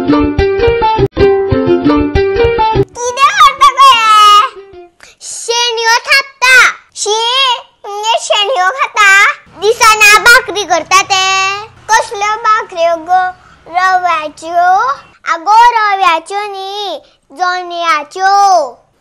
कितें करता गो हे? शेणयो थापता. शी, तुमगे शेणयो खाता? दिसाना भाकरी करता ते. कसल्यो भाकऱ्यो गो? रव्याच्यो? आगो रव्याच्यो न्ही, जोणयाच्यो.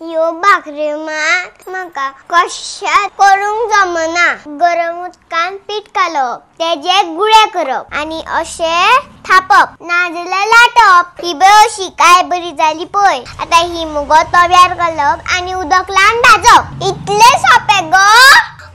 ह्यो भाकऱ्यो मात म्हाका कश्याच करूंक जमना. गरम उदकान पीठ घालप, तेजे गुळे करप आनी अशें थापप, नाजाल्यार लाटप. ही पळय अशी काय बरी जाली पळय. आतां ही मुगो तव्यार घालप आनी उदक लावन भाजप. इतलें सोंपें गो.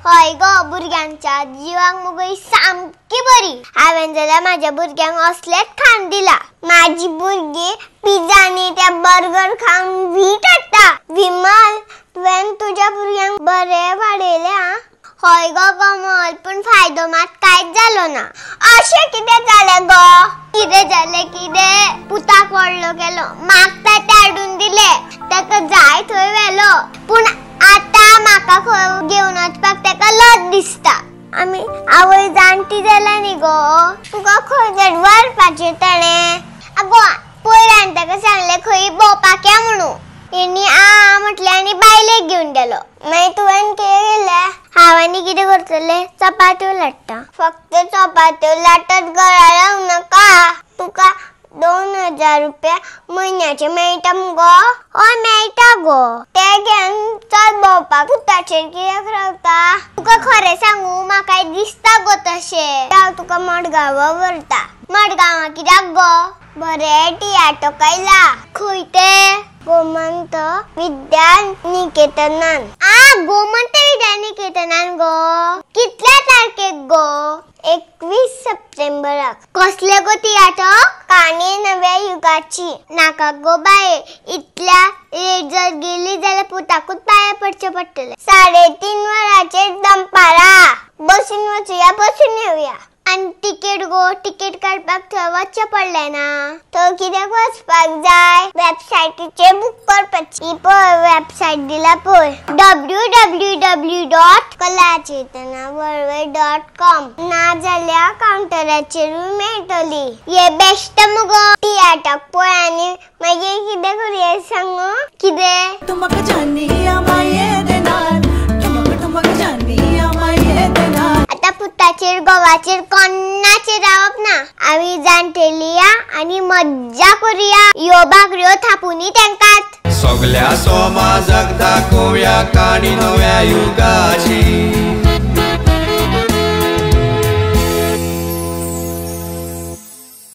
हय गो, भुरग्यांच्या जिवाक मुगो ही सामकी बरी. हांवें जाल्यार म्हाज्या भुरग्यांक असलेंच खाण दिलां. म्हाजी भुरगीं पिझ्झा आनी ते बर्गर खावन वीट हाडटा. विमल, तुवें तुज्या भुरग्यांक बरें वाडयलें आं. हय गो कमल, पूण फायदो मात कांयच जालो ना. अशें कितें जालें गो? कितें जालें कितें? पुताक व्हडलो केलो, मागता तें हाडून दिलें, ताका जाय थंय व्हेलो, पूण आतां म्हाका खंय घेवन वचपाक ताका लज दिसता. आमी आवय जाणटी जाल्या न्ही गो, तुका खंय तरी व्हरपाचें ताणें. आगो पयर हांवें ताका सांगलें खंय भोंवपाक या म्हणून, तेणी आ म्हटलें आनी बायलेक घेवन गेलो. मागीर तुवें कितें केलें? हांव आनी कितें करतलें? चपात्यो लाट्टा. फक्त चपात्यो लाटत घरा रावूं नाका. तुका 2000 रुपया म्हयन्याचे मेळटा मुगो? हय मेळटा गो. ते घेवन चल भोंवपाक. पुताचेर कित्याक रावता? तुका खरें सांगू, म्हाकाय दिसता गो तशें. हांव तुका मडगांवा व्हरता. मडगांवा कित्याक गो? बरें टियाटो आयला. खंय तें? गोमंत विद्या निकेतनान. आ, गोमंत विद्या निकेतनान गो. कितल्या तारखेक गो? 21 सप्टेंबराक. कसले गो तियाटर? काणी नव्या युगाची. नाका गो बाये, इतल्या लेट जर गेली जाल्यार पुताकूच पांया पडचें पडटलें. 3:30 वरांचेर दनपारां. बसीन वचुया, बसून येवया. आनी तिकेट गो? तिकेट काडपाक थंय वचचें पडलें ना. थंय कित्याक वचपाक जाय? वेबसायटीचेर बूक करपाची. ही पळय वेबसायट दिला पळय, www.kalachetanavarve.com. नाजाल्यार कावंटराचेरूय मेळटली. हे बेश्ट मुगो तियाटाक पळय आनी मागीर कितें करुया सांगू? कितें? आतां पुताचेर घोवाचेर कोणाचेर रावप ना. आमी जाणटेली या आनी मज्जा करुया. ह्यो भाकऱ्यो थापुनी तेंकात. सगल्या समाजाक दाखोवया काणी नव्या युगाची.